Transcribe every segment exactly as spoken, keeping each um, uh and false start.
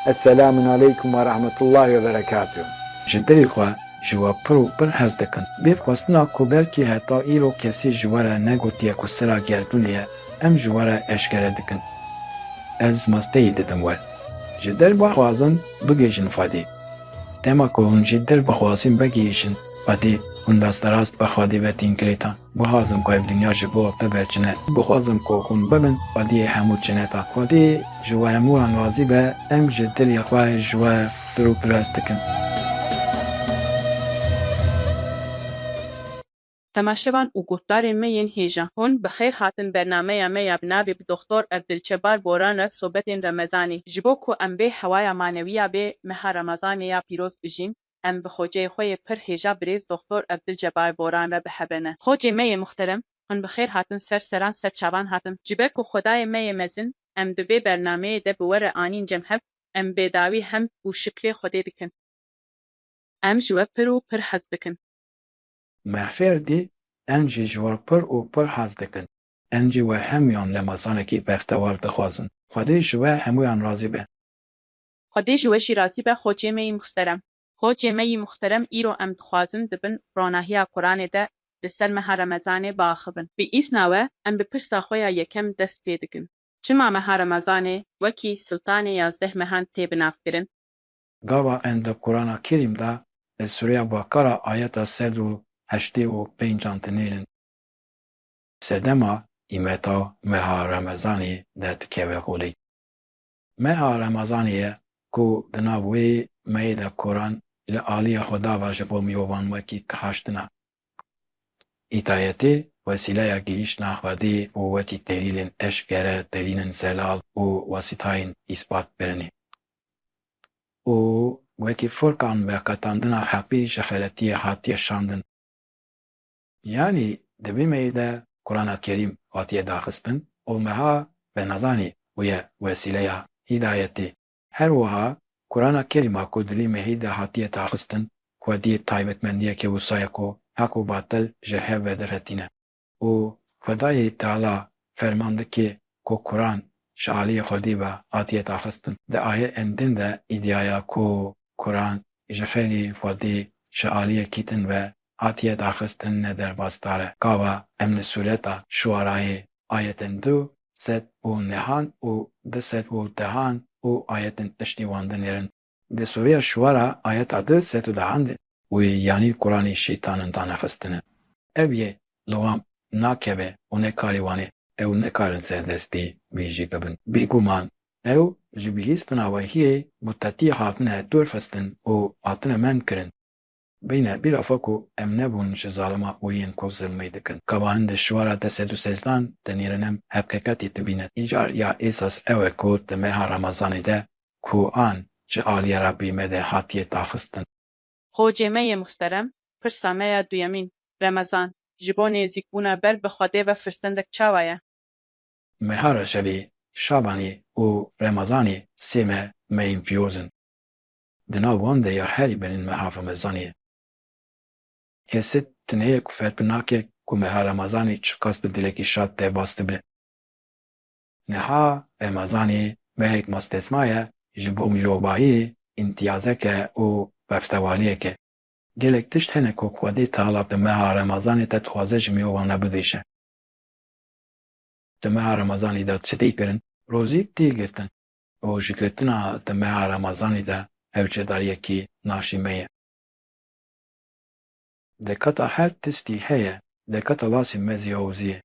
Esselamun aleykum ve rahmetullahi ve berekatuh. Ji dilê xwe ji we pir û pir hez dikin. Bê xwestina ku belkî heta îro kesî ji we re negotiye ku sira gerdûnê ye, em ji we re eşkere dikin. Ez masteyî didim we. Ji dil bixwazin bigihîjin Xwedê. Dema ku hûn ji dil bixwazin bigihîjin Xwedê, hûn rasterast bi Xwedê ve tên girêdan. Bixwazim ku ev dinya ji bo te ve çine. Bixwazim ku hûn bibin Xwediyê hemû çineta. Xwedê ji we hemûyan razî be, em ji dilê xwe ji we pir û pir hez dikin. Temaşevan û guhdarên me yên hêja, hûn bi xêr hatin bernameya me ya bi navê bi Doktor Evdilcebar Boran re Sohbetên Remezanê. Ji bo ku em bê hewaya manewiya bê meha Remezanê ya pîroz bijîn, em bi xoceyê xwe yê pir hêja birêz Doktor Evdilcebar Boran re bi hebe ne. Xocê me yê muxterem, hûn bi xêr hatin ser seran ser çavan hatin. Ji ber ku Xwedayê me yê mezin, em di vê bernameyê de bi we re anîn cem hev, em bêdawî hemd û şikrê Xwedê dikin. Em ji we pir û pir hez dikin. Me xêr dî, em jî ji we pir û pir hez dikin. Em jî we hemûyan Remezanekî bextewar dixwazin. Xwedê ji we hemûyan razî be. Xwedê ji we jî razî be, xocê me yî muxterem. Xocê me yî muxterem, îro em dixwazin di bin ronahiya Quranê de li ser meha Remezanê biaxivin. Bi îzna we, em bi pirsa xwe ya yekem dest pê dikin. Çima meha Remezanê wekî siltanê yazdeh mehan tê binavkirin? Gava em di Qurana Kerîm de, di Sûreya Bakara ayeta sed û heştê û pêncan dinêrin. Sedema qîmeta meha Remezanê de dikeve holê. Meha Remezanê ye ku di nav wê mehê de Quran li aliyê Xweda ve ji bo mirovan wekî kihaştina. Hîdayetê wesîleya gihîştina Xwedê û wekî delîlên eşkere, delîlên zelal û wasîtayên îsbat birinê. Û wekî Furkan veqetandina heqî ji xeletiyê hatiye şandin. Yanî di vî meyê de Qurana Kerîm hatiye daxistin û meha Remezanê bûye wesîleya hîdayetê. Her wiha Qurana Kerîma ku di vî mehî de hatiye daxistin, xwediyê taybetmendiyekê wisa ye ku heq û batil ji hev ve diretîne. Û Xwedayê Teala ferman dike ku Quran ji aliyê Xwedê ve hatiye daxistin. Di ayetên din de îdiaya ku Quran ji xêrê Xwedê ji aliyekî din ve hatiye daxistin ne derbasdar e. Gava em li sûreta Şuarayê ayetên du sed û nehan û du sed û dehan û ayetên piştî wan dinêrin. Di sûreya Şuara ayeta du sed û dehan de wê yanî Quranê şeytanin danexistine. Ev yê li wan nakeve û ne karê wan e. Ew nikarin serdestî vê jî bibin. Bêguman ew ji bihîstina wehiyê muttetî hatine dûr xistin û hatine men'kirin. Bîne bîra xwe ku em nebûn ji zalima û yên ku zilmê dikin. Gava hin di Şuara du sed û sêzdan dinêrin em heqîqetê dibînin. Îcar ya esas ew e ku di meha Remezanê de Quran ji aliyê Rebbê me de hatiye daxistin. Xocê me yê muhterem, pirsa me ya duyemîn, Remezan, ji bo nêzîkbûna ber bi Xwedê ve firsendek çawa ye? Meha Recebê, Şabanê û Remezanê sê meh mehên pîroz in. Di nav wan de ya herî bilîn meha Remezanê ye. Kesî tune ye ku ferq nake ku meha Remezanê çiqas bi dilekî şad derbas dibe. Niha Remezanê mehek mastesma ye, ji bo mirovahiyê îmtiyazek e û bextewariyek e. Gelek tişt hene ku Xwedê Teala di meha Remezanê de dixwaze ji mirovan re bivêje. Di meha Remezanê de çi tê kirin? Rozî tê girtin û ji girtina di meha Remezanê de hewcedariyekî naşîme ye. Dekata her tiştî heye, dekata lasê mezî û zî ye.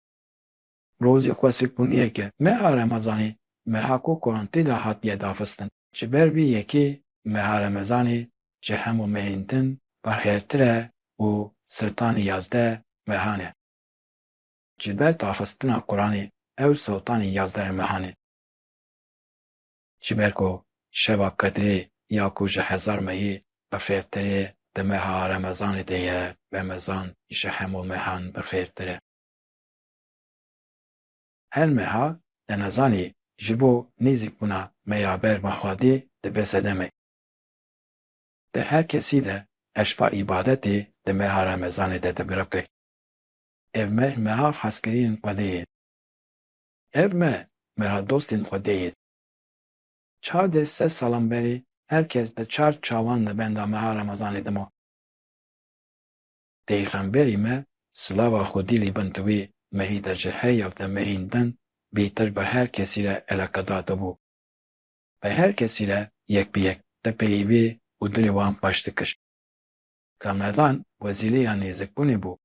Rozî xwesikbûniyek e. Meha Remezanê, meha ku Quran tê de hatiye daxistin. Ji ber vê yekê meha Remezanê ji hemû mehên din berxêrtir e û siltanê yazdeh mehan e. Ji ber daxistina Quranê ew siltanê yazdeh mehan e. Ji ber ku şeva Qedrê ya ku ji hezar mehî bi xêrtir e, di meha Remezanê de ye, Remezan ji hemû mehan bi xêrtir e. Her meha Remezanê ji bo nêzîkbûna me ya ber bi Xwedê dibe sedemê. Di her kesî de eşqa îbadetê di meha Remezanê de dibiriqe. Ev meh meha hezkiriyên Xwedê ye. Ev meh meha dostên Xwedê ye. Çar dê sed salan berî her kes di çar çawan li benda meha Remezanê dima. Pêxemberî me, silava Xwedî lê bin, di wê mehî de ji her yek de mehîn din bêtir bi her kesî re eleqedar dibû. Bi her kesî re yek bi yek di peyivê û dilê wan xweş dikir. Remedan wesîleya nêzikbûnê bû.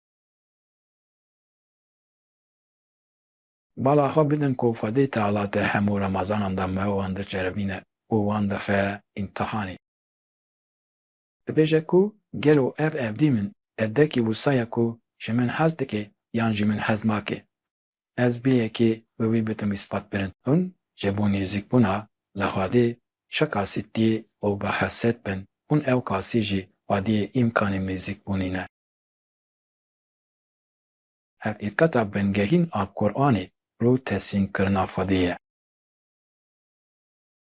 Bala xwe bidin ku Xwedê Teala di hemû Remazanan de me wan diceribîne û wan dixe îmtihanê. Dibêje ku gelo ev evdî min evdekî wisa ye ku ji min hez dike yan ji min hez nake? Ez bê yekê bi wî bidim îspat birin. Hûn ji bo nêzîkbûna li Xwedê çiqasî tê û bi hesret bin, hûn ew qasî jî Xwedê îmkanê nêzîkbûnê ne. Heqîqeta bingehîn a Quranê rû teslîmkirina Xwedê ye.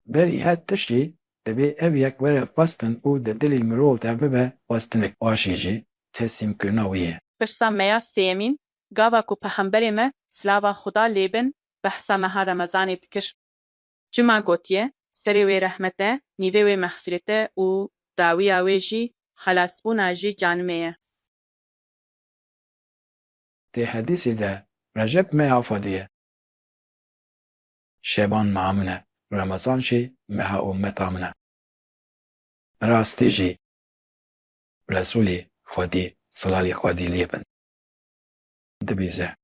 Berî her tiştî divê ev yek were xwestin û di dilê mirov de bibe xwestinek, paşê jî teslîmkirina wî ye. Pirsa me ya sêyemîn, gava ku Pexemberê me, silava Xuda lê bin, behsa meha Remezanê dikir. Çima gotiye, serê wê rehmet e, nîvê wê mexfîret e û dawiya wê jî xelasbûna ji canimê ye. Di hedîsê de, Receb meha Xwedê ye. Şeban meha min e, Remezan jî meha ummeta min e. Bi rastî jî Resûlê Xwedî, silavê Xwedî lê bin, dibêje,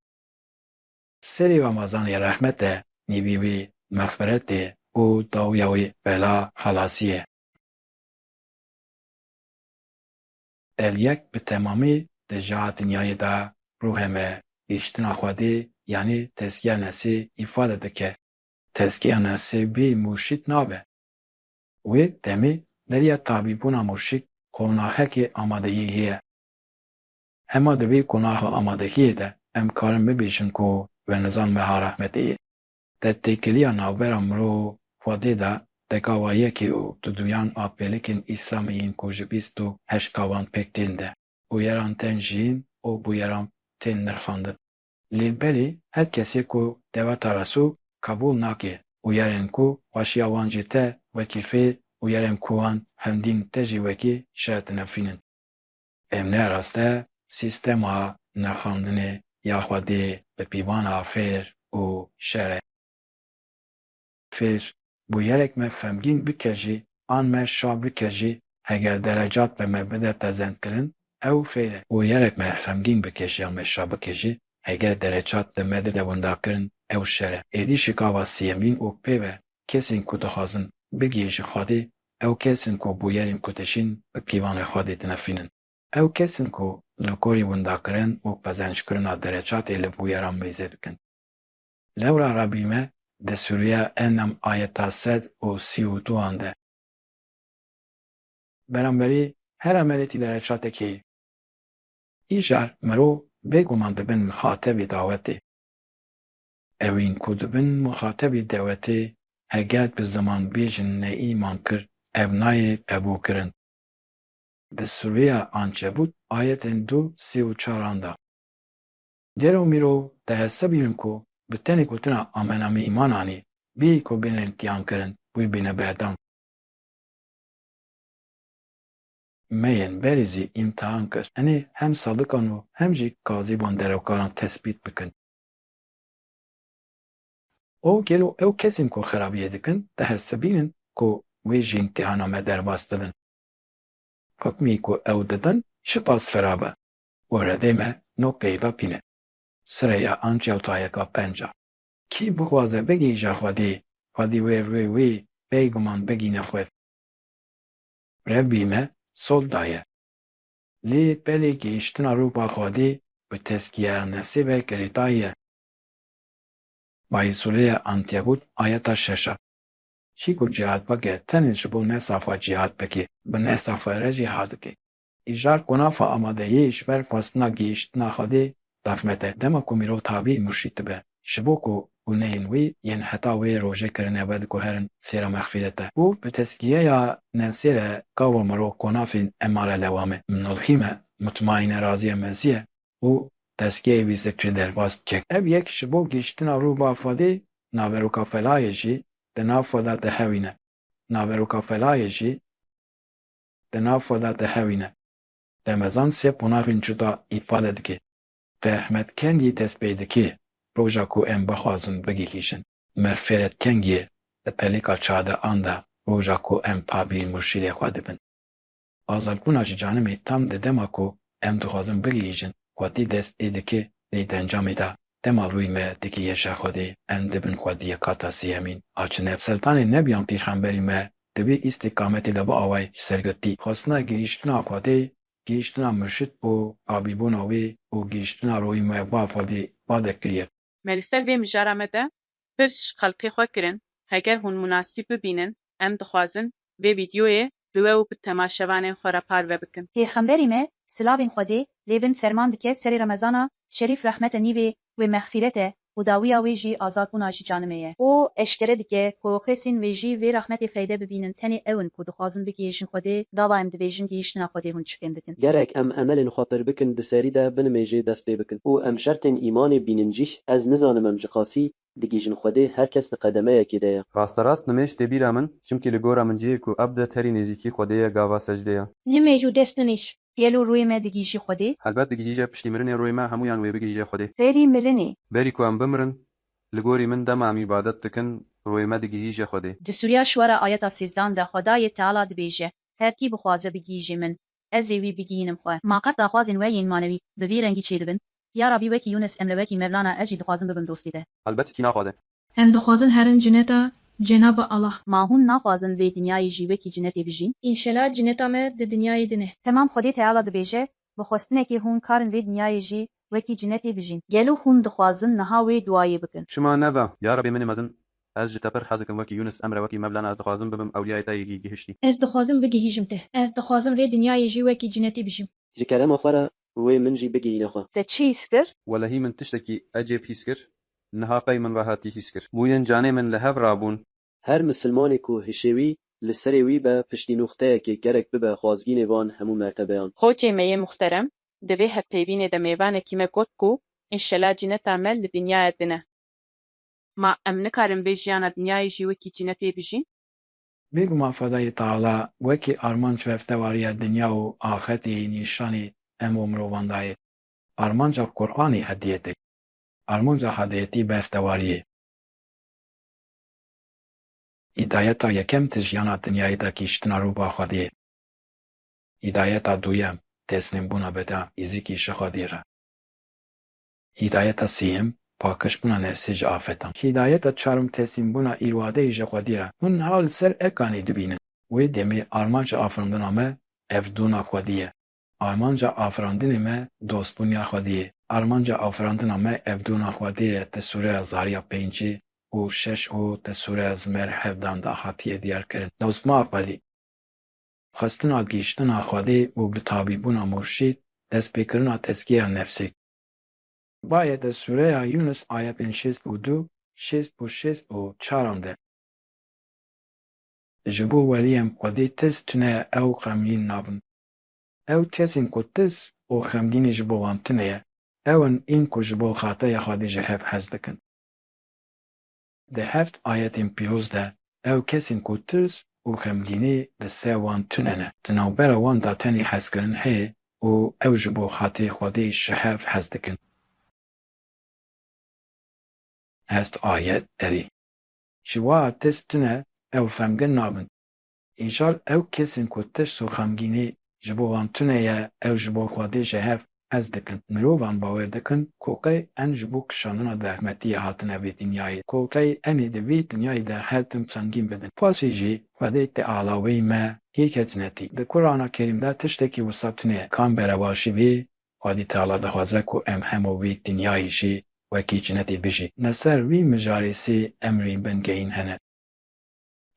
serê Remezanê rehmet e, nîvê wê mexfiret e û dawiya wê bela xelasî ye. Ev yek bi temamî di ciha dinyayê de ruhê me gihiştina Xwedê, yanî tezkiya nefsê îfade dike. Tezkiya nefsê bê murşîd nabe. Wê demê beriya tabîbûna murşîd qonaxekê amadeyî heye. Hema di vê qonaxa amadehiyê de em karin bibêjin ku Remezan meha rehmetê ye. Di têkiliya navbera mirov û Xwedê de deka wa yekê û duduyan a pêlikên Îslamî yên ku ji bîst û heşt gavan pêk tên de, bûyeran tên jiyîn û bûyeran tên nirxandin. Lê belê her kesê ku deweta Resûl qebûl nake, bûyerên ku xweşiya wan jî te wekî fêr, bûyerên ku wan hemdîn te jî wekî şer dinefînin. Em ne rast e, sîstema nirxandinê ya Xwedê bi pîvana fêr û şer e. Fêr, bûyerek me femgîn bike jî an me şa bike jî, heger derecat bi me bide tezendkirin, ew fêr e. Bûyerek me femgîn bike jî an me şa bike jî, heger derecat bi me bide windakirin, ew şer e. Êdî şikava sêyemîn û pê ve, kesên ku dixwazin bigihîjin Xwedê, ew kes in ku bûyerên ku dijîn bi pîvanê Xwedê dinefînin. Ew kes in ku li gorî windakirin û qezenckirina derecatê li bûyeran mêze dikin. Lewra Rebî me di Sûreya Enam ayeta sed û sî û duan de, beramberî her emelêtî derecatekê. Îcar mirov bêguman dibin mixatebê dawetê. Ewên ku dibin mixatebê dawetê, heger bi ziman bêjin neîman kir, ev nayê qebûlkirin. Di Sûreya Ankebût ayetên du, sê û çaran de, gelo mirov dihesibînin ku bi tenê gotina amename îman anî, bêyî ku bên îmtihankirin, wê bîne berdan. Me yên berî jî îmtihan kir. Enê hem sadikan û hem jî kazîban derewkaran tesbît bikin. Û gelo ew kesên ku xerabiyê dikin, dihesibînin ku wê ji îmtihana me derbas dibin? Hukmî ku ew didin çiqas xerab e û redê me no peyva tîne. Sûreya Ankebût ayeta penca. Kî bixwaze bigihîje Xwedê, Xwedê wê rûyê wê bêguman bigihîne xwe. Rebî me sod daye. Lê belê gihîştina rû ba Xwedê bi tezkiyeya nefsê ve girêdayî ye. Bayê Sûreya Ankebût ayeta şeş a. Kî ku cîhad bike, tenê ji bo nefsa xwe cîhad bike, bi nefsa xwe re jî ha dike. Îcar qonaxa amadeyî ji ber xwestina gihîştina Xwedê zehmet e. Dema ku mirov tabî murşîd dibe, ji bo ku gunehên wî yên heta wê rojê kirine vediguherin, fêra mexfîret e. Û bi tezkiyeya nefsê re gava mirov qonaxên emare lewam e. Min nodxî me, mutmaîne razîye mezî ye û tezkiyeyê wî zikirê derbas dike. Ev yek ji bo gihîştina rû ba Xwedê, naveroka felayê jî di nav xwe de dihewîne. naveroka felayê jî di nav xwe de dihewîne. Demezan sê qonaxên cuda îfade dike. Rehmet kengî dest pê dike, roja ku em bixwazin bigihîjin. Mexfîret kengî di pelêka çadean de, roja ku em pabî murşîdê xwe dibin. Azadbûna ji canimê tam di dema ku em dixwazin bigihîjin, xwedî dest pê dike, lê di encamê de dema rûyê me digihêje Xwedê, em dibin xwediyê qata sêyemîn a çi nef. Seltanê nebiyan pêxemberî me di vê îstîqametê de biawayê sergotî, xwestina gihîştina Xwedê, gihîştina murşid û abîbûna wê û gihîştina rûyê me ba Xwedê ba dekiriye. Me li ser vê mijara me de pir ji xelkê xwe kirin, heger hûn munasîb bibînin, em dixwazin vê vîdyoyê bi we û bi temaşevanên xwe re parve bikin. Pêxemberî me, silavên Xwedê lê bin, ferman dike, serê Remezana şerîf rehmete nîvê wê mexfîret e û dawiya wê jî azadbûna ji canimê ye. Û eşkere dike ku kesên wê jî vê rehmetê feyde bibînin, tenê ew in ku dixwazin bigihêjin Xwedê, dava em dibêjin gihîştina Xwedê hûn çi fêm dikin. Gerek em emelên xwe pir bikin, di serî de binimêjê dest pê bikin û em şertên îmanê bînin cih. Ez nizanim em çiqasî digihîjin Xwedê, her kes di qedemeyekê de ye. Rasterast nimêj tê bîra min, çimkî li gora min cihê ku ebd e terî nêzîkî Xwedê ye gava secdê ye. Nimêj û dest nimêj. Gelo rûyê me digihîjî Xwedê? Helbet digihîje, piştî mirinê rûyê me hemûyan wê bigihîje Xwedê. Berî mirinê. Berî ku em bimirin, li gorî min dema em îbadet dikin, rûyê me digihîje Xwedê. Di Sûreya Şuera ayeta sêzdan de Xwedayê Teala dibêje, Her kî bixwaze bigihîje min, ez ê wî bigihînim xwe. Ma qet daxwazên we yên manewî bi vî rengî çêdibin? Ya Rabî, wekî Yûnis em li wekî Mevlana ez jî dixwazim bibim dostê te. Helbet kî naxwaze? Em dixwazin herin cineta Cenaba Allah. Ma hûn naxwazin vê dinyayê jî wekî cinetê bijîn? Înşela cineta me di dinyayê din e. Temam, Xwedê Teala dibêje, bi xwestinekê hûn karin vê dinyayê jî wekî cinetê bijîn. Gelo hûn dixwazin niha wê duayê bikin? Çima nebe? Ya Rebê min ê mezin, ez ji te pir hez dikim wekî Yûnis, emre wekî Mevlana ez dixwazim bibim ewliyayê te yê gihiştî. Ez dixwazim bigihîjim te. Ez dixwazim vê dinyayê jî wekî cinetê bijîm. Ji kerema xwe re wê min jî bigihîne xwe. Te çi hîs kir? Welehî min tiştekî ecêb hîs kir. Niha qey min ve hatî hîs kir. Bûyên canê min li hev rabûn. Her misilmanê ku hişê wî li serê wî be, piştî nuqteyekê gerek bibe xwazgînê van hemû mertebeyan. Xocê me yê muxterem, di vê hevpeyvînê de mêvanekî me got ku, Înşela cineta me li dinyaya din e. Ma em nikarin vê jiyana dinyayê jî wekî cinetê bijîn? Bêguman Xwedayê Teala wekî armanc beftewariya dinya û axetê yê nîşanê em û mirovan dayê. Armanca Qur'anê hediyetê. Armanca hediyetî beftewariyê. Hîdayeta yekem di jiyana dinyayê de gihîştina rû ba Xwedê ye. Hîdayeta duyem teslîmbûna beda nêzîkî ji Xwedê re. Hîdayeta sêyem pakişbûna nefsê ji afetan. Hîdayeta çarim teslîmbûna îradeyê ji Xwedê re. Hûn niha li ser ekanê dibînin. Wê demê armanca afirandina me evdûna Xwedê ye. Armanca afirandinê me dostbûniya Xwedê ye. Armanca afirandina me evdûna Xwedê ye, di sûreya Zariya pêncî û şeş û di sûreya Zumer hevdan de hatiye diyarkirin. Dostbûna Xwedê. Xwestina gihîştina Xwedê û bi tabîbûna murşîd, destpêkirina tezkiya nefsê. Bayê di sûreya Yûnis ayetên şêst û du, şêst û şêst û çaran de. Ji bo weliyên Xwedê tirs tune ye, ew xemgîn nabin. Ew kesên ku tirs û xemgînî ji bo wan tune ye, ew in ên ku ji bo xatirê Xwedê ji hev hez dikin. Di heft ayetên pîroz de ew kesên ku tirs û xemgînî di ser wan tune ne. Di navbera wan de tenê hezkirin heye û ew ji bo xatirê Xwedê ji hev hez dikin. Heft ayet, erê. Ji wa tirs tune, ew xemgin nabin. Îcar ew kesên ku tirs û xemgînî ji bo wan tune ye, ew ji bo Xwedê ji hev hez dikin. Mirovan bawer dikin ku qey em ji bo kişandina zehmetiyê hatine vê dinyayê, ku qey em ê di vê dinyayê de her tim xemgîn bibin. Qasî jî, Xwedê Teala weyî me hêke cinetî. Di Qur'ana Kerîm de tiştekî wisa tune ye. Kam berevaşî vê, Xwedê Teala dixwaze ku em hemû vê dinyayê jî wekî cinetê bijî. Li ser vî mijarê sê emrê bingehîn hene.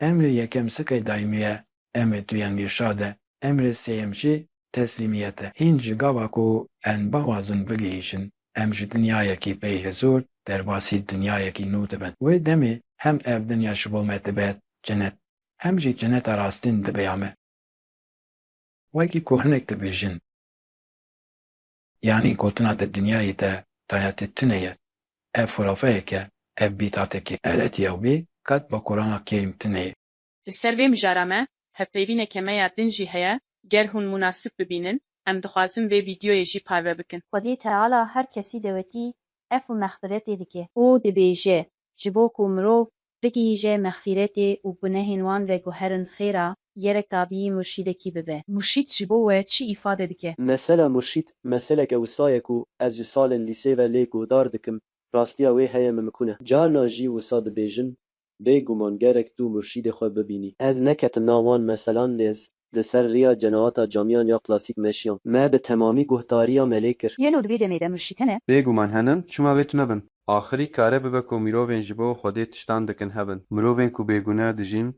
Emrê yekem sikey daîmî ye, emrê duyem îrşad e, emrê sêyem jî teslîmiyet e. Hîn ji gava ku em bixwazin bigihîjin, em ji dinyayekî bêhizûr derbasî dinyayekî nû dibin. Wê demê hem ev dinya ji bo me dibe cinet, hem jî cineta rastîn dibe ya me. Wekî ku hinek dibêjin, yanî gotina di dinyayê de dayetê tune ye, ev xurafeyek e, ev bîdatek e. Eretiya wê qet bi Qur'ana Kerîm tune ye. Li ser vê mijara me hevpeyvîneke me ya din jî heye, ger hûn munasib bibînin, em dixwazin vê vîdyoyê jî parve bikin. Xwedê Teala her kesî dewetî ef û mexfiretê dike. Û dibêje, ji bo ku mirov bigihîje mexfîretê û gunehên wan veguherin xêra, gerek tabî murşîdekî bibe. Murşîd ji bo we çi îfade dike? Mesela murşîd, meseleke wisa ye ku ez ji salên lîsê ve lê guhdar dikim, rastiya wê heye mimkûn e. Carna jî wisa dibêjin, bêguman gerek tu murşîdê xwe bibînî. Ez neketim nav wan meselan lê ez li ser riya cenawata camiyan ya klasîk meşiyam. Me bi temamî guhdariya me lê kir. Gelo di vê demê de murşîd hene? Bêguman hene, çima wê tune bin? Axirî kare bibe ku mirovên ji bo Xwedê tiştan dikin hebin. Mirovên ku bêgune dijîn,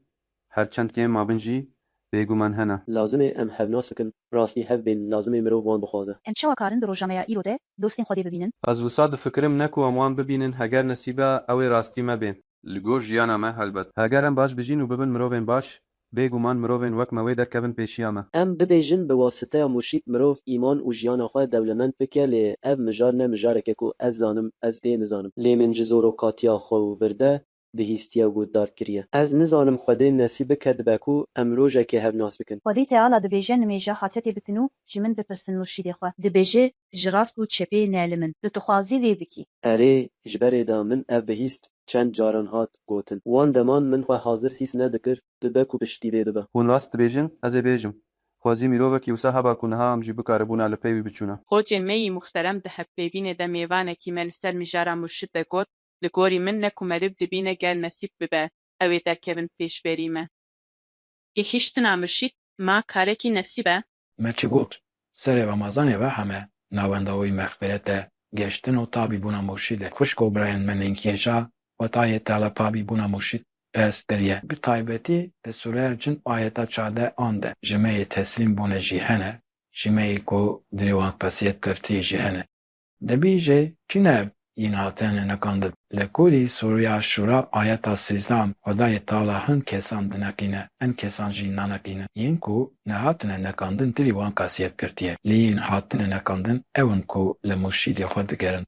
her çend kêm mabin jî, bêguman hene. Lazim e em hev nas bikin, rastî hev bên, lazim e mirov wan bixwaze. Em çawa karin di roja me ya îro de dostên Xwedê bibînin? Ez wisa difikirim ne ku em wan bibînin, heger nesîb e ew ê rastî me bên. Li gor jiyana me helbet. Heger em baş bijîn û bibin mirovên baş, bêguman mirovên wek me wê derkevin pêşiya me. Em bibêjin bi wasiteya murşîd mirov îman û jiyana xwe dewlemend bike lê ev mijar ne mijareke ku ez zanim, ez ê nizanim. Lê min ji zorokatiya xwe û vir de bihîstiye û guhdar kiriye. Ez nizanim Xwedê nesîb bike dibe ku em rojekê hev nas bikin. Xwedê Teala dibêje nimêja hacetê bikin û ji min bipirsin murşîdê xwe. Dibêje ji rast û çepê ne li min. Tu dixwazî vê bikî? Erê, ji berê de min ev bihîst çend caran hat gotin. Wan deman min xwe hazir hîs nedikir, dibe ku piştî vê bibe. Hûn rast dibêjin, ez ê bêjim. Xwezî mirovekî wisa heba ku niha em jî bikaribûna li pey wî biçûna. Xocê me yî muxterem di hevpeyvînê de mêvanekî me li ser mijara murşid de got, li gorî min ne ku meriv dibîne ger nesîb bibe, ew ê derkevin pêşberî me. Gihîştina murşîd ma karekî nesîb e? Me çi got? Serê Remezanê ve heme navenda wî mexfiret e, geştin û tabî bûna murşîd e. Xwişk û birayên me nênkêşa xwe tayê tala tabî bûna murşîd pers kiriye. Bi taybetî di sûreya Cin ayeta çardeh an de ji me yê teslîm bûne jî hene, ji me yê ku dilê wan qesiyet girtî jî hene. Dibêje, çi ne yîn hatine neqandin. Li gorî sûreya Şûra ayeta sîzdehan Xwedayê Teala hin kesan dineqîne, hin kesan jî naneqîne. Yên ku nehatine neqandin dilê wan qesiyet girtiye. Lê yên hatine neqandin ew in ku li murşîdê xwe digerin.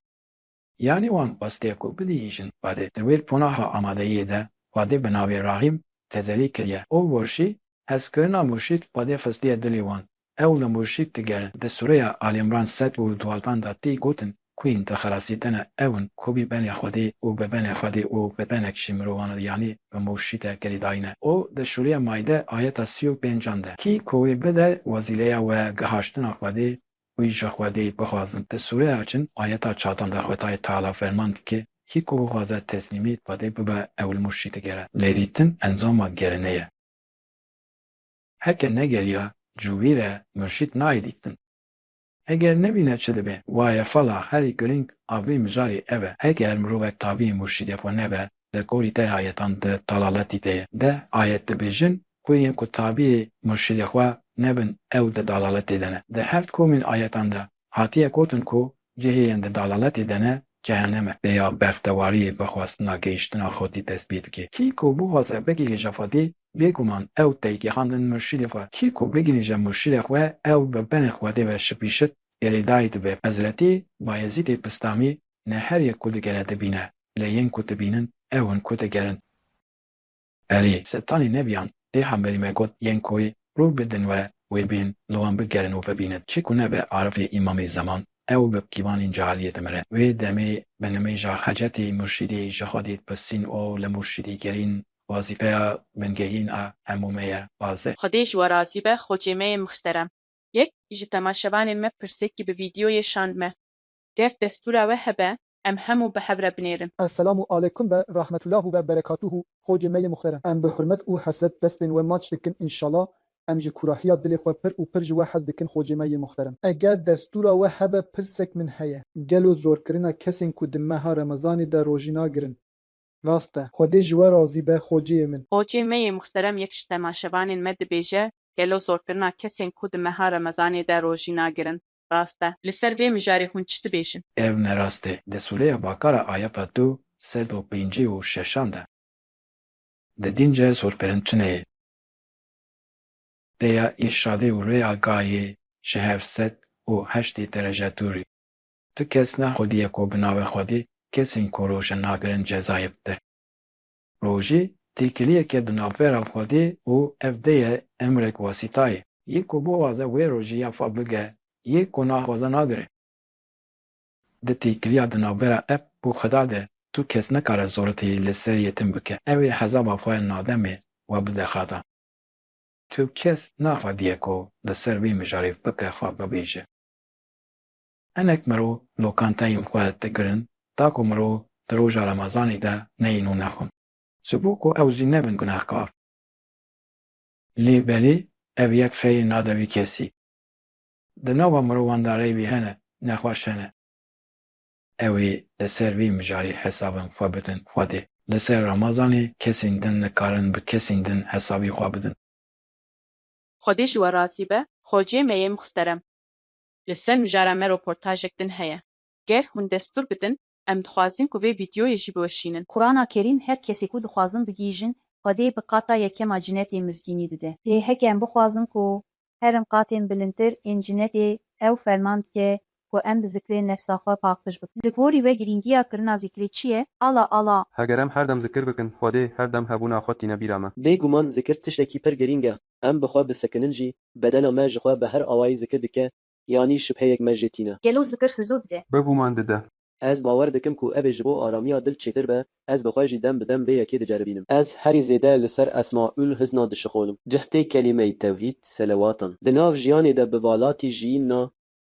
Yanî wan xwestiye ku bidihîjin Xwedê. Di wê ponaha amadeyiyê de Xwedê bi navê Rahîm tezelî kiriye. Û werşî hezkirina murşîd Xwedê xistiye dilê wan. Ew li murşîd digerin. Di sûreya Alî Îmran sed û duwazdeh de tê gotin, ku yên dixelasîtine ew in ku bi benê Xwedê û bi benê Xwedê û bi benek jî mirovan, yanî bi murşîde girêdayî ne. Û di sûreya Maîde ayeta sî û pêncan de, kî ku wê bide wezîleya we gihaştina Xwedê, wî ji Xwedê bixwazin. Di sûreya Cin ayeta çardan de Xwedayê Teala ferman dike, kî ku bixwaze teslîmî Xwedê bibe ew li murşîd digere. Lê dîtin encama gerine ye. Heke negeriya cûvî re murşîd nayê dîtin. Heger nebîne çi dibe? Waye fala herî girîng a vê mijarê ev e. Heger mirovek tabî murşîdê xwe nebe, di gorî deh ayetan di dalaletî de ye. Deh ayet dibêjin ku yên ku tabî murşîdê xwe nebin ew di dalaletê de ne. Di her komîn ayetan de hatiye gotin ku cihê yên di dalaletê de ne cehenem e. Vêya bextewariyê bi xwestina gihîştina xwedî dest pê dike. Kî ku bixwaze bigihîje xwedî, bêguman ew tey gihand murşîdê xwe. Kî ku bigihîje murşîdê xwe, ew bi benê xwedê ve şipîşit girêdayî dibe. Hezretî Bayezîdê Bistamî ne her yek ku digere dibîne, lê yên ku dibînin ew in ku digerin. Erê, setanî nebiyan, pêxemberî me got, yên ku rû bidin we, wê bên li wan bigerin û bibînin. Çi ku nebe arifê îmamê zeman, ew bi kîvanên cahiliyê dimire. Wê demê bi nimêja hecetê murşîdê ji Xwedê dipirsîn û li murşîdê gerîn wezîfeya bingehîn a hemû me ye. Waze. Xwedê ji we razî be, xocê me yê muxterem. Yek ji temaşevanên me pirsekî bi vîdyoyê şand me. Ger destûra we hebe, em hemû bi hev re binêrin. Esselamu aleykum ve rahmetullahu ve berekatuhu, xocê me yê muxterem. Em bi hurmet û hesret destên we maç dikin, înşallah em ji kûrahiya dilê xwe pir û pir ji we hez dikin, xocê me yê muxterem. Eger destûra we hebe, pirsek min heye. Gelo zorkirina kesên ku di meha Remezanê de rojî nagirin rast e? Xwedê ji we razî be, xoceyê min. Xocê me yê muxterem, yek ji temaşevanên me dibêje, gelo zorkirina kesên ku di meha Remezanê de rojî nagirin rast e? Li ser vê mijarê hûn çi dibêjin? Ev ne rast e. Di sûreya Bakara ayeta du sed û pêncî û şeşan de, di dîn ce zorkirin tune ye. Deya îrşadê û rêya gayê ji heft sed û heştê derece dûr e. Tu kes ne xwedî ye ku bi navê Xwedê kesên ku rojî nagirin cezayê bide. Rojî Têkiliyeke di navbera Xwedê û ev dê ye emrek wasîtayê. Yê ku biwaze wê rojî ya xwe bige, yê ku naxwaze nagire. Di têkiliya di navbera eb û Xweda de tu kes nikare zoretiyê li ser yetim bike. Ew ê hesaba xwe nademê we bide Xweda. Tu kes naxwediye ku li ser vê mijarê fikra xwe bibêje. Hinek mirov lokanteyên xwe digirin, ta ku mirov di roja Remezanê de neyên û nexwin. Ji bo ku ew jî nebin gunehkar. Lê belê ev yek xeyrê nade vî kesî. Di nava mirovan de rêvî hene, nexweş hene. Ew ê li ser vî mijarî hesabên xwe bidin Xwedê. Li ser Remezanê kesên din nikarin bi kesên din hesabî xwe bidin. Xwedê ji we razî be, xocê me yê muxterem. Li ser mijara me roportajek din heye. Ger hûn destûr bidin, em dixwazin ku vê vîdyoyê jî biweşînin. Qurana Kerîm her kesê ku dixwazin bigihîjin, Xwedê bi qata yekema cinetê mizgînî dide. Lê heke em bixwazin ku herin qatên bilindtir ên cinetê, ew ferman dike ku em bi zikrê nefsa xwe paqij bikin. Li gorî we girîngiya kirina zikrê çi ye? Ala, ala! Heger em her dem zikir bikin, Xwedê her dem hebûna xwe tîne bîra me. Bêguman zikir tiştekî pir girîng e. Em bi xwe bisekinin jî, bedena me ji xwe bi her awayî zikir dike, yanî şibheyek me jê tîne. Gelo zikir huzûr dide? Bêguman dide. Ez bawer dikim ku ev ê ji bo aramiya dil çêtir be, ez bi xwe jî dem bi dem vê yekê diceribînim. Ez herî zêde li ser Esmaul Husna dişixulim. Cihdê kelîmeyê tewhîd, selewatan. Di nav jiyanê de bivalatî jiyîn na,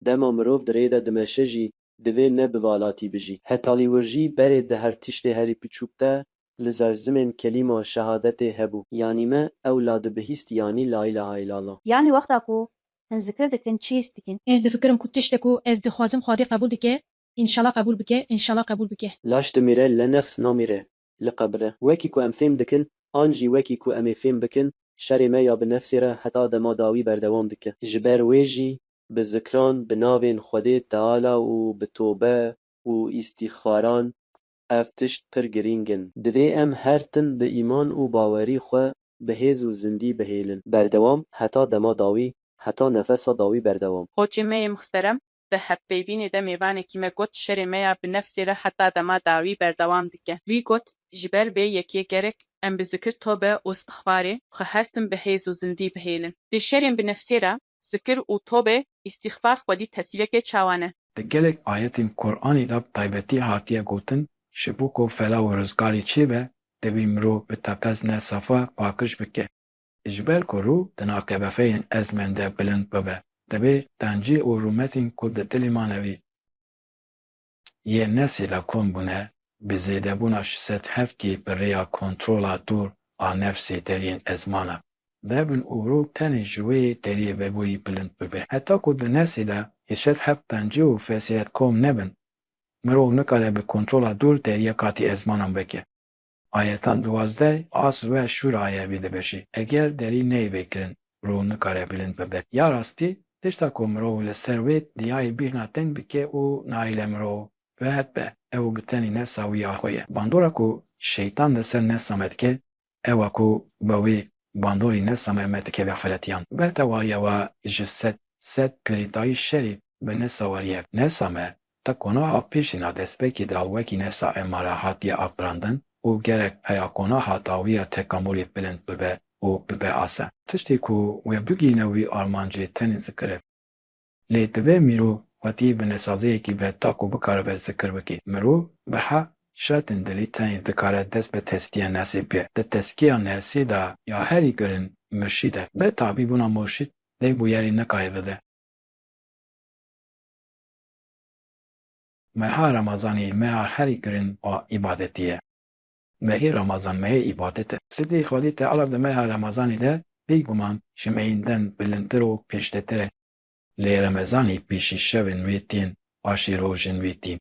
dema mirov di rê de dimeşe jî, divê ne bivalatî bijî. Hetalî wir jî berê di her tiştê herî piçûk de li zerzimên kelîma şehadetê hebû. Yanî me ew la dibihîst yanî la îlaha îllallah. Yanî wexta ku hin zikir dikin çi hîs dikin? Ez difikirim ku tiştek ku ez dixwazim Xwedê qebûl dike, înşala qebûl bike, înşala qebûl bike. Laş dimîre le nefs namîre li qebir e. Wekî ku em fêm dikin, an jî wekî ku em ê fêm bikin, şerê me ya bi nefsê re heta dema dawî berdewam dike. Ji ber wê jî bi zikran, bi navên Xwedê Teala û bi tobe û îstîxfaran, ev tişt pir girîng in. Divê em her tim bi îman û bawerî xwe bi hêz û zindî bihêlin. Berdewam, heta dema dawî, heta nefesa dawî berdewam. Xocê me yê muxterem, di hevpeyvînê de mêvanekî me got, şerê me ya bi nefsê re heta dema dawî berdewam dike. Wî got, ji ber vê yekê gerek em bi zikir, tobe û îstixfarê xwe her tim bi hêz û zindî bihêlin. Di şerên bi nefsê re, zikir û tobe, îstîxfar xwedî tesîrekê çawa ne? Di gelek ayetên Quranê de bi taybetî hatiye gotin, ji bo ku fela û rizgarî çêbe, divê mirov bi teqez nefsa xwe paqij bike. Ji ber ku rû di nav qebexeyên ezmên de bilind bibe, divê tencî û rûmetên ku di dilê manevî yê nefsê de kom bûne, bi zêdebûna şeş sed heftê bi rêya kontrola dûr a nefsê deriyên ezmana bebin û rû tenê ji wê deriyê vebûyî bilind bibe. Heta ku di nefsê de şeş sed heft tencî û fesêhet kom nebin, mirov nikare bi kontrola dûr deriya katî ezmanan veke. Ayeta duwazdeh, asr ve şûr aye vê dibêjî. Eger derî neyê vêkirin, rû nikare bilind bibe. Ya rastî, tişta ku mirov li ser wê diyayê bîhna teng bike û nahêle mirov rehet be, ew bi tenê nefsa wî ya xwe ye. Bandora ku şeytan li ser nefsa me dike, ew e ku bi wê bandorî nefsa me me dike vexfeletiyan. Bi tewahiya we ji sed, sed girêdayî şerî bi nefsa weriyek. Nefsa me, Te konaha pêşîna destpêkê de wekî nefsa emmare hatiye afirandin û gerek heya konaha dawiya tekamulê bilind bibe û bibe ase. Tiştê ku we bigihîne wî armancê tenê zikir e. Lê divê mirov xwediyê bi nesaziyekî be ta ku bikaribe zikir bike. Mirov bi heh şertên dilî tenê dikare dest bi tezkiya nefsê bike. Di tezkiya nefsê de ya herî girin murşîd e. Bê tabîbûna murşîd lê bûyerî nikare bide. Meha Remezanê meha herî girin a îbadetî ye. Mehê Remezan mehê îbadet e. Sidê Xwedê Teala di meha Remezanê de bêguman ji mehên din bilindtir û pêşdetir e. Lê Remezanê pêşî şevên wê tên paşê rojên wê tên.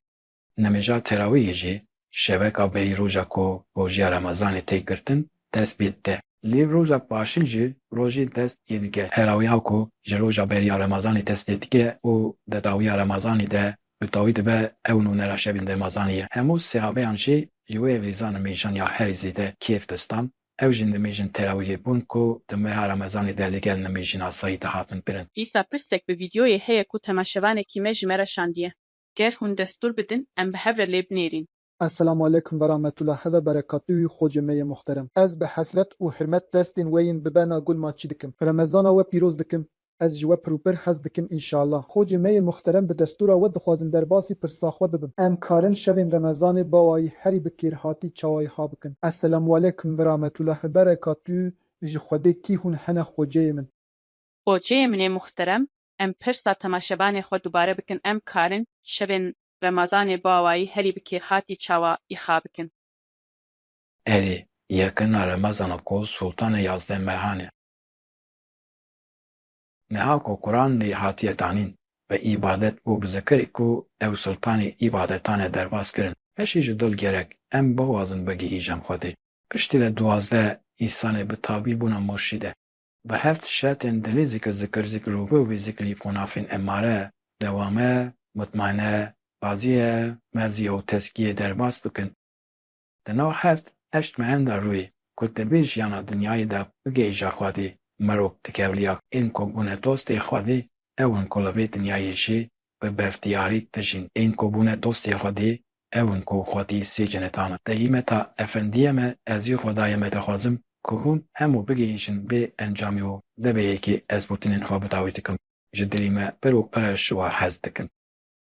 Nimêja terawîhê jî şeveka berî roja ku rojiya Remezanê tê girtin, dest pê dide. Lê roja paşîn jî rojê dest pê dike. Terawîha ku ji roja berî ya Remezanê dest pê dike û di dawiya Remezanê de bi dawî dibe, ew nûnera şevên Remezanê ye. Hemû sehabeyan jî ji wê rêza nimêjan ya herî zêde kêf distan. Ew jî nimêjên terawîhê bûn ku di meha Remezanê de li gel nimêjên asayî dihatin kirin. Dîsa pirsek bi vîdyoyê heye ku temaşevanekî me ji me re şandiye. Ger hûn destûr bidin, em bi hev re lê binêrîn. Esselamu aleykum ve rahmetullahi ve berekatuhu, xocê me yê muhterem. Ez bi hesret û hurmet destên we yên bi bena gul maçî dikim. Remezana we pîroz dikim. Ez ji we pir û pir hez dikim înşallah. Xocê me yê muhterem, bi destûra we dixwazim derbasî pirsa xwe bibim. Em karin şevên Remezanê bawayî herî bi kêrhatî çawayî ha bikin? Esselamu aleykum ve rahmetullahi ve berekatuhu, ji Xwedê kî hûn hene xoceyê min? Xoceyê min ê muhterem, em pirsa temaşevanê xwe dubare bikin, em karin şevên Remezanê bawayî herî bi kêrhatî çawa îxa bikin? Erê, yekina Remezana ku Sultanê yazdeh mehan e. Niha ku Quran lê hatiye tanîn, bi îbadet û bi zikirê ku ew sultanê îbadetan e derbas kirin. Piştî ji dil gerek em bixwazin bigihîjin Xwedê. Piştî ve duwazdeh însanê bi tabîbûna murşîd e. Bi heft şertên dilê zikir, zikir, zikir û bi wî zikrî ku navên emare, dewame, mutmaine, razîye, merziye û tezkiyê derbas bikin. Di nav heft, heşt mehen de rûyê ku di vê jiyana dinyayê de bigihîja Xwedê, mirov dikevliya ên ku bûne dostê Xwedê, ew in ku li vê dinyayê jî bi berftiyarî dijîn. Ên ku bûne dostê Xwedê, ew in ku Xwedî sê cenetana. Delîmeta efendiyê me, ez jî Xwedayê me dixwazim ku hûn hemû bigihîjin vê encamê û devê yekê ez gotinên xwe bi dawî dikim. Ji dilî me pir û pir ji we hez dikim.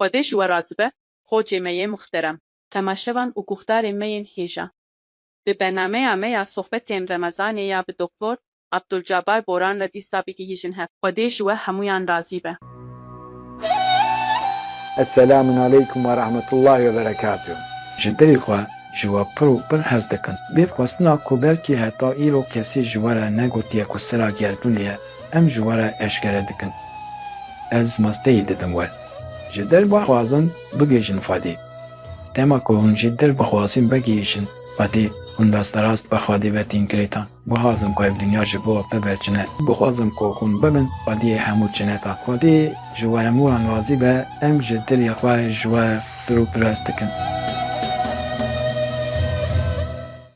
Xwedê ji we razî be, xocê me yê muhterem. Temaşevan û guhdarên me yên hêja. Bi bernameya me ya sohbetên Remezanê ya bi Doktor Abdulcabar Boran re dîsa bigihîjin hev. Xwedê ji we hemûyan razî be. Esselamun aleykum ve rahmetullahi ve berekatuhu. Ji dilê xwe ji we pir û pir hez dikin. Vê xwestina ku belkî heta îro kesî ji we re negotiye ku sera gerdûnê ye, em ji we re eşkere dikin. Ez masteyî didim we. Ji dil bixwazin bigihîjin Xwedê. Dema ku hûn ji dil bixwazin bigihîjin Xwedê, hûn rasterast bi Xwedê ve tên girêdan. Bixwazim ku ev dinya ji bo bibe çine. Bixwazim ku hûn bibin Xwediyê hemû çinetan. Xwedê ji we hemûyan razî be, em ji dilê xwe ji we pir û pir hez dikin.